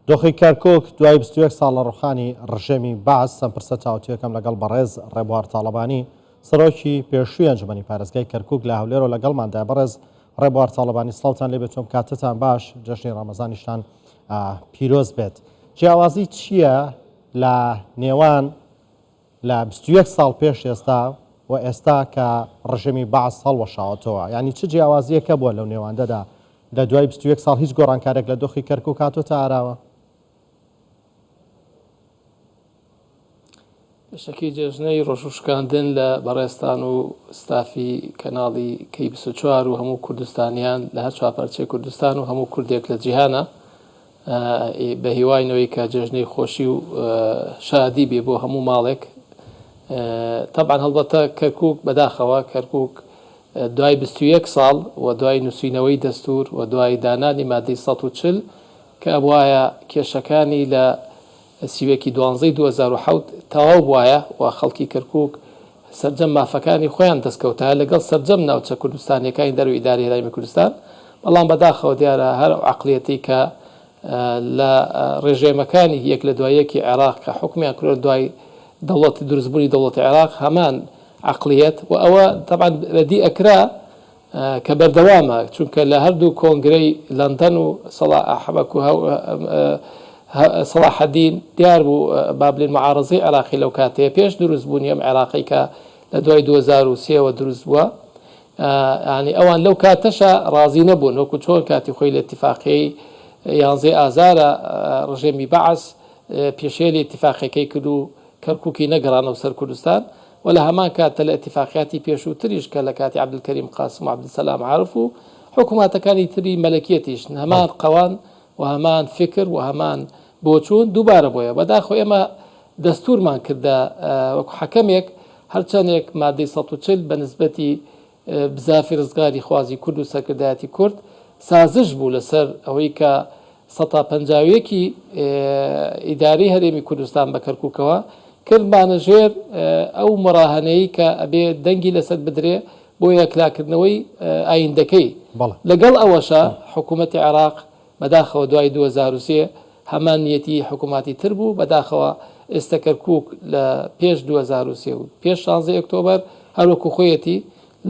دۆخی کەرکوک دوای 21 ساڵ لە ڕوخانی ڕژێمی بەعس، ئەم پرسە تاوتوێکەم لەگەڵ بەڕێز ڕێبوار تاڵەبانی، سەرۆکی پێشووی ئەنجومەنی پارێزگای کەرکوک لە هەولێرەوە لەگەڵماندایە. بەڕێز ڕێبوار تاڵەبانی سڵاوتان لێبێت و کاتتان باش، جەژنی ڕەمەزانیشتان پیرۆز بێت. جیاوازی چییە لە نێوان لە 21 ساڵ پێش ئێستا و ئێستا کە ڕژێمی بەعس هەڵوەشاوەتەوە؟ یانی چ جیاوازییەک هەبووە لەو نێواندەدا لە دوای 21 ساڵ هیچ گۆڕانکارێک لە دۆخی کەرکوک هاتۆتە ئاراوە؟ پێشەکی جێژنەی ڕۆژووشکاندن لە بەڕێزتان و ستافی کەناڵی کەی 24 و هەموو کوردستانیان لە هەر چوار پارچەی کوردستان و هەموو کوردێک لە جیهانە بە هیواینەوەی کە جێژنەی خۆشی و شادی بێ بۆ هەموو ماڵێک تەبعەن هەڵبەتە کەرکوک بەداخەوە کەرکوک دوای 21 ساڵ و دوای نووسینەوەی دەستور و دوای دانانی مادەی 140 کە ئەبوایە کێشەکانی لە 31 ی دوانزەی 2007 تەواو بوایە و خەڵکی کەرکوک سەرجەم مافەکانی خۆیان دەستکەوتایە لەگەڵ سەرجەم ناوچە کوردستانیەکانی دەرەوەی ئیدارەی هەرێمی کوردستان، بەڵام بەداخەوە دیارە هەر ئەو عەقڵیەتەی کە لە ڕژێمەکانی یەک لە دوای یەکی عێراق کە حوکمیان کردوە دوای دەوڵەت دروستبوونی دەوڵەتی عێراق هەمان عەقڵیەت و ئەوە تەبعەن بەدی ئەکرا کە بەردەوامە، چونکە لە هەردوو کۆنگرەی لەندەن و سەڵاحەدین دیار بوو با بلێن معارەزەی عێراقی لەو کاتەیە پێش دروست بوونی ئەم عێراقەی کە لە دوای 2003 وە دروست بووە یانی ئەوان لەو کاتەشا ڕازی نەبوون وەکو چۆن کاتی خۆی لە ئیتیفاقیەی یانزەی ئازارە ڕژێمی بەعس پێشێلی ئیتیفاقیەکەی کرد و کەرکوکی نەگەڕانەوە سەر کوردستان و لە هەمان کاتدا لە ئیتیفاقیاتی پێشووتریش کە لە کاتی عەبدولکەریم قاسم و عەبدولسەلام عارف و حکووماتەکانی تری مەلەکیەتیش هەمان قەوان و هەمان فیکر و هەمان بۆچوون دووبارە بۆیە. بەداخەوە ئێمە دەستوورمان کردە وەکو حەکەمێک هەرچەندێک مادەی 140 بە نسبەتی بزافی ڕزگاری خوازی کورد و سەرکردایەتی کورد سازش بوو لەسەر ئەوەی کە سەتا پەنجاویەکی ئیدارەی هەرێمی کوردستان بە کەرکوکەوە کردمانە ژێر ئەو مراهەنەی کە ئەبێ دەنگی لەسەر بدرێ بۆ یەکلاکردنەوەی ئایندەکەی. لەگەڵ ئەوەشا حکوومەتی عێراق بەداخەوە دوای 2003 هەمان نیەتی حکووماتی تر بوو، بەداخەوە ئێستە کەرکووک لە پێش 2003 و پێش شانزەی ئۆکتۆبەر هەر وەکو خۆیەتی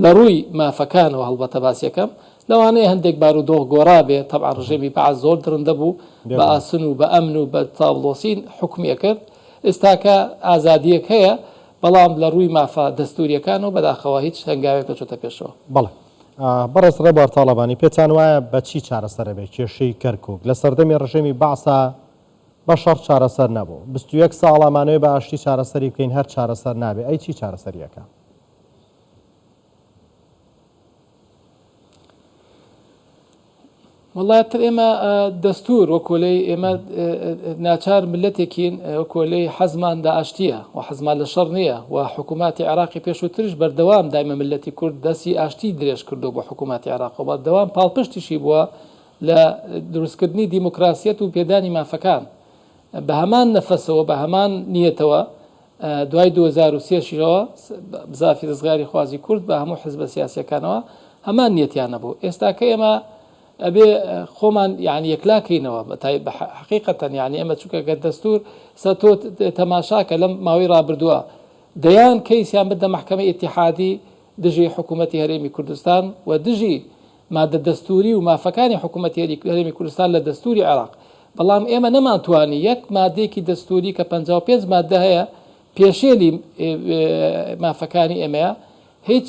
لە ڕووی مافەکانەوە هەڵبەتە باسیەکەم لەوانەیە هەندێک بارودۆخ گۆڕابێ، تەبعەن ڕژێمی بەعس زۆر دڕندە بوو بە ئاسن و بە ئەمن و بە تابڵۆسین حوکمی ئەکرد، ئێستاکە ئازادیەک هەیە بەڵام لە ڕووی مافە دەستوریەکانەوە بەداخەوە هیچ هەنگاوێک نەچۆتە پێشەوە. بەڵێ بەڕێز ڕێبوار تاڵەبانی پێتان وایە بە چی چارەسەر ئەبێ کێشەی کەرکوک؟ لە سەردەمی ڕژێمی بەعسا بە شەڕ چارەسەر نەبوو، 21 ساڵە ئەمانەوێ بە ئاشتی چارەسەری بکەین هەر چارەسەر نابێ، ئەی چی چارەسەریەکە؟ وەڵا تر ئێمە دەستور وەکۆلەی ئێمە ناچار ملەتێکین وەکۆلەی حەزمان لە ئاشتیە و حەزمان لە شەڕ نییە و حکووماتی عێراقی پێشووترش بەردەوام دایمە ملەتی کورد دەستی ئاشتی درێژ کردو بۆ حکووماتی عێراق و بەردەوام پاڵپشتیشی بووە لە دروستکردنی دیموکراسیەت و پێدانی مافەکان بە هەمان نەفەسەوە بە هەمان نیەتەوە دوای 2003 شەوە بزافی ڕزگاری خوازی کورد بە هەموو حزبە سیاسیەکانەوە هەمان نیەتیان نەبوو ئێستا کە ئێمە ئەبێ خۆمان یعنی یەکلاکەینەوە بە حقیقەتەن یعنی ئێمە چونکە گەر دەستور سە تۆ تەماشاکە لەم ماوەی ڕابردووە دەیان کەیسیان بردە مەحکەمەی ئیتیحادی دژی حکوومەتی هەرێمی کوردستان و دژی مادە دەستووری و مافەکانی حکوومەتی هەرێمی کوردستان لە دەستووری عێراق، بەڵام ئێمە نەمانتوانی یەک مادەیەکی دەستووری کە 55 مادە هەیە پێشێلی مافەکانی ئێمەیە، هیچ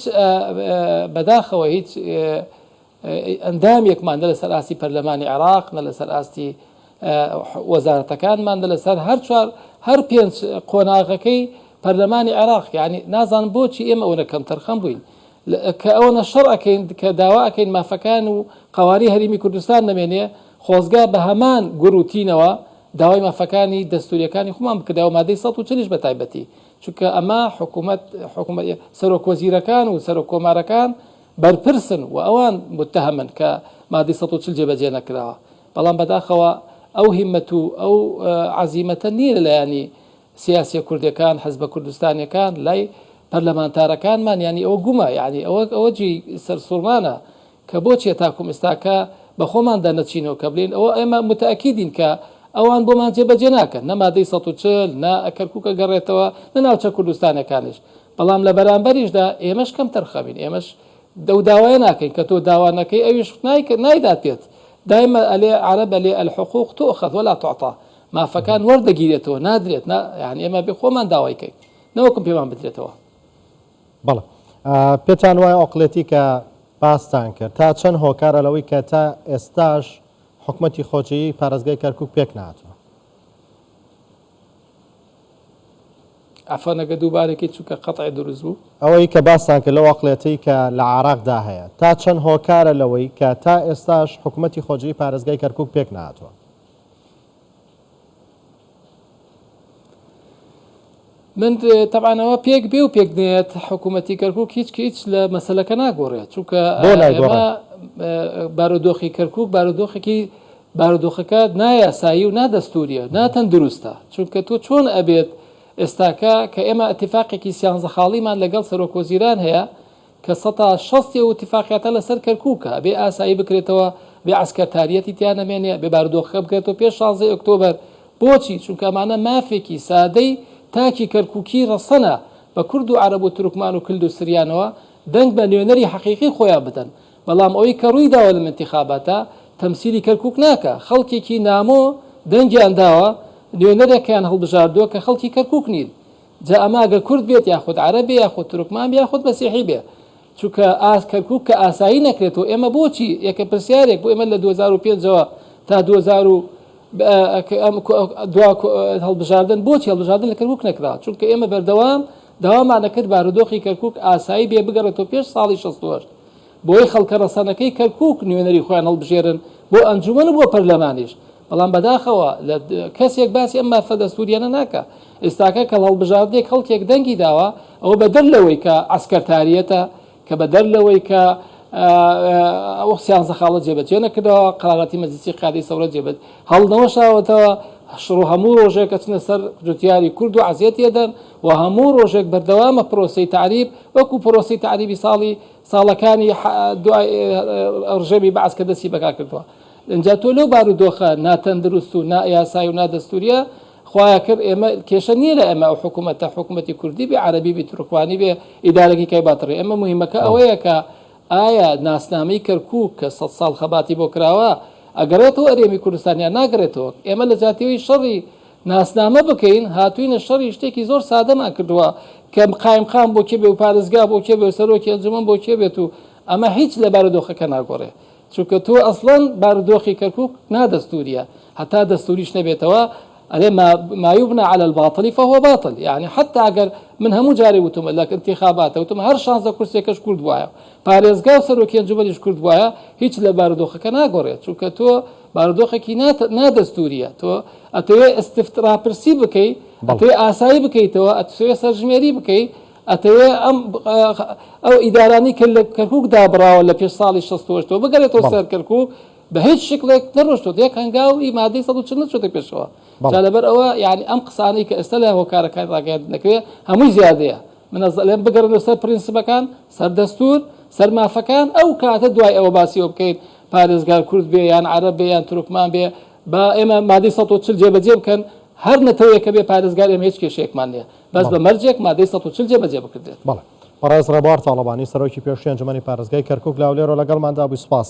بەداخەوە هیچ ئەندامێکمان نە لەسەر ئاستی پەرلەمانی عێراق نە لەسەر ئاستی وەزارەتەکانمان نە لەسەر هەر چوار هەر پێنج قۆناغەکەی پەرلەمانی عێراق یعنی نازانم بۆچی ئێمە ئەوەنە کەمتەرخەم بووین کە ئەوەنە شەڕ ئەکەین کە داوا ئەکەین مافەکان و قەوارەی هەرێمی کوردستان نەمێنێ، خۆزگا بە هەمان گوڕ و تینەوە داوای مافەکانی دەستووریەکانی خۆمان بکردایە و مادەی 140 یش بە تایبەتی، چونکە ئەمە حکوومەت حکوومەت سەرۆک وەزیرەکان و سەرۆک کۆمارەکان بەرپرسن و ئەوان موتەهەمن کە مادەی 140 جێبەجێ نەکراوە، بەڵام بەداخەوە ئەو هیمەت و ئەو عەزیمەتە نییە لە لایەنی سیاسیە کوردەکان، حزبە کوردستانیەکان، لای پەرلەمانتارەکانمان یانی ئەوە گومە یانی ئەوە ئەوە جێی سەرسوڕمانە کە بۆچیە تاکوم ئێستاکە بە خۆماندا نەچینەوە کە بلێن ئەوە ئێمە متەئەکیدین کە ئەوان بۆمان جێبەجێ ناکەن، نە مادەی 140، نە کەرکوک ئەگەڕێتەوە، نە ناوچە کوردستانەکانیش. بەڵام لە بەرامبەریشدا ئێمەش کەمتەرخەمین، ئێمەش ئەو داوایە ناکەین کە تۆ داوا نەکەی ئەویش نایدات پێت. دایمە ئەلێ عەرەب ئەلێ الحقوق تؤخذ ولا تعطی، مافەکان وەردەگیرێتەوە نادرێت، نا یانی ئێمە ئەبێ خۆمان داوای کەین نەوەکم پێمان بدرێتەوە. بەڵێ. پێتان وایە ئۆقلێتی کە باستان کرد تا چەند هۆکارە لەوەی کە تا ئێستاش حکومەتی خۆجێیی پارێزگای کەرکوک پێک نەهاتووە؟ عەفوەن ئەگەر دووبارەکەی چونکە قەتعێ دروست بوو. ئەوەی کە باستان کرد لەو ئەقڵیەتەی کە لە عێراقدا هەیە تا چەند هۆکارە لەوەی کە تا ئێستاش حکومەتی خۆجێی پارێزگای کەرکوک پێک نەهاتووە؟ من تەبعەن ئەوە پێک بێ و پێک نێت حکوومەتی کەرکک هیچ هیچ لە مەسلەکە ناگۆڕێت چونکە ئێمە بارودۆخی کەرکک بارودۆخێکی بارودۆخەکە نایاسایی و نادەستوریە ناتەندروستە چونکە تۆ چۆن ئەبێت ئێستاکە کە ئێمە ئەتیفاقێکی سیانزە خاڵیمان لەگەڵ سەرۆک وەزیران هەیە کە سەتا شەستی ئەو ئیتیفاقیاتە لەسەر کەرکوکە، ئەبێ ئاسایی بکرێتەوە، ئەبێ عەسکەرتاریەتی تیا نەمێنێ، ئەبێ بارودۆخەکە بکرێتەوە پێش شانزەی ئۆکتۆبەر، بۆچی؟ چونکە ئەمانە مافێکی سادەی تاکی کەرکوکی ڕەسەنە بە کورد و عەرەب و تورکمان و کلد و سریانەوە دەنگ بە نوێنەری حەقیقی خۆیان بدەن، بەڵام ئەوەی کە ڕووی داوە لەم ئینتیخاباتە تەمسیلی کەرکوک ناکا، خەڵکێکی نامۆ دەنگیان داوە، نوێنەرێکیان هەڵبژاردووە کە خەڵکی کەرکوک نین. جا ئەمە ئەگەر کورد بێت یاخود عەرەب بێ یاخود تورکمان بێ یاخود مەسیحی بێ چونکە ئاست کەرکوک کە ئاسایی نەکرێتەوە ئێمە بۆچی یەکە پرسیارێک بۆ ئێمە لە 2005 ەوە تا 2000 و دوا هەڵبژاردن بۆچی هەڵبژاردن لە کەرکوک نەکرا چونکە ئێمە بەردەوام داوامان دەکرد بارودۆخی کەرکوک ئاسایی بێ بگەڕێتەوە پێش ساڵی 68 بۆی خەڵکە ڕەسەنەکەی کەرکوک نوێنەری خۆیان هەڵبژێرن بۆ ئەنجومەن و بۆ پەرلەمانیش، بەڵام بەداخەوە لە کەسێک باسی ئەم مافە دەستوریانە ناکا. ئێستاکە کە هەڵبژاردنێک خەڵکێک دەنگی داوە، ئەوە بەدەر لەوەی کە عەسکەرتاریەتە، کە بەدەر لەوەی کە ئەو سیانزە خاڵە جێبەجێ نەکردەوە، قەراراتی مەجلیسی قیادەی سەورە جێبە هەڵنەوەشاوەتەوە، شڕ هەموو ڕۆژێک ئەچنە سەر جوتیاری کورد و عەزیەتی ئەدەن و هەموو ڕۆژێک بەردەوامە پرۆسەی تەعریب وەکو پرۆسەی تەعریبی ساڵی ساڵەکانی دوای ڕژێمی بەعس کە دەستی بەکار کردووە. ئینجا تۆ لەو بارودۆخە ناتەندروست و نایاسایی و نادەستوریە خوایە کرد ئێمە کێشە نییە لە ئێمە ئەو حکوومەتە حکوومەتی کوردی بێ عەرەبی بی تورکمانی بێ ئیدارەکی کای باتڕێ ئێمە مهمەکە ئەوەیە کە ئایا ناسنامەی کەرکوک کە سە ساڵ خەباتی بۆ کراوە ئەگەڕێتەوە ئەرێمی کوردستان یان ناگەڕێتەوە ئێمە لە جاتیەوەی شەڕی ناسنامە بکەین هاتوینە شەڕی شتێکی زۆر سادەمان کردووە کە قایمقام بۆ کێ بێ و پارێزگا بۆ کێ بێ و سەرۆکی ئەنجومەن بۆ کێ بێت و ئەمە هیچ لە بارودۆخەکە ناگۆڕێ چونکە تۆ ئەسڵەن بارودۆخی کەرکوک نادەستوریە هەتا دەستوریش نەبێتەوە ئەرێ ما ما یبنى على الباطل فهو باطل یعنی حتی ئەگەر من هەموو جارێ وتومە لە انتخاباتە وتم هەر شانزە کورسیەکەش کورد بوایە پارێزگا و سەرۆکی ئەنجومەنیش کورد بوایە هیچ لە بارودۆخەکە ناگۆڕێت چونکە تۆ بارودۆخێکی نادەستوریە تۆ ئەتەوێ استفت ڕاپرسی بکەی ئەتەوێ ئاسایی بکەیتەوە ئەتەوێ سەرژمێری بکەی ئەتەوێ ئەم ئەو ئیدارانەی کە لە کەرکوک دابڕاوە لە پێش ساڵی 68ەوە بگەرێتەوە سەر کەرکوک بە هیچ شکڵێک نەڕۆشتۆت یەک هەنگاو ی مادەی 140 نەچۆتە پێشەوە جا لەبەر ئەوە یعنی ئەم قسانەی کە ئێستا لە هۆکارەکانی ڕاگەیاندن دەکرێت هەمووی زیادەیە من ئەڵێم بگەڕێنەوە سەر پرینسپەکان سەر دەستور سەر مافەکان ئەو کاتە دوای ئەوە باسی ئەوە بکەین پارێزگار کورد بێ یان عەرەب بێ یان تورکمان بێ با ئێمە مادەی 140 جێبەجێ بکەن هەر نەتەوەیەکە بێ پارێزگار ئێمە هیچ کێشەیەکمان نییە بەس بە مەرجێک مادەی 140 جێبەجێ بکردرێت. بەڵێ. بەڕێز ڕێبوار تاڵەبانی، سەرۆکی پێشووی ئەنجومەنی پارێزگای کەرکووک لە هەولێرەوە لەگەڵماندا بووی، سوپاس.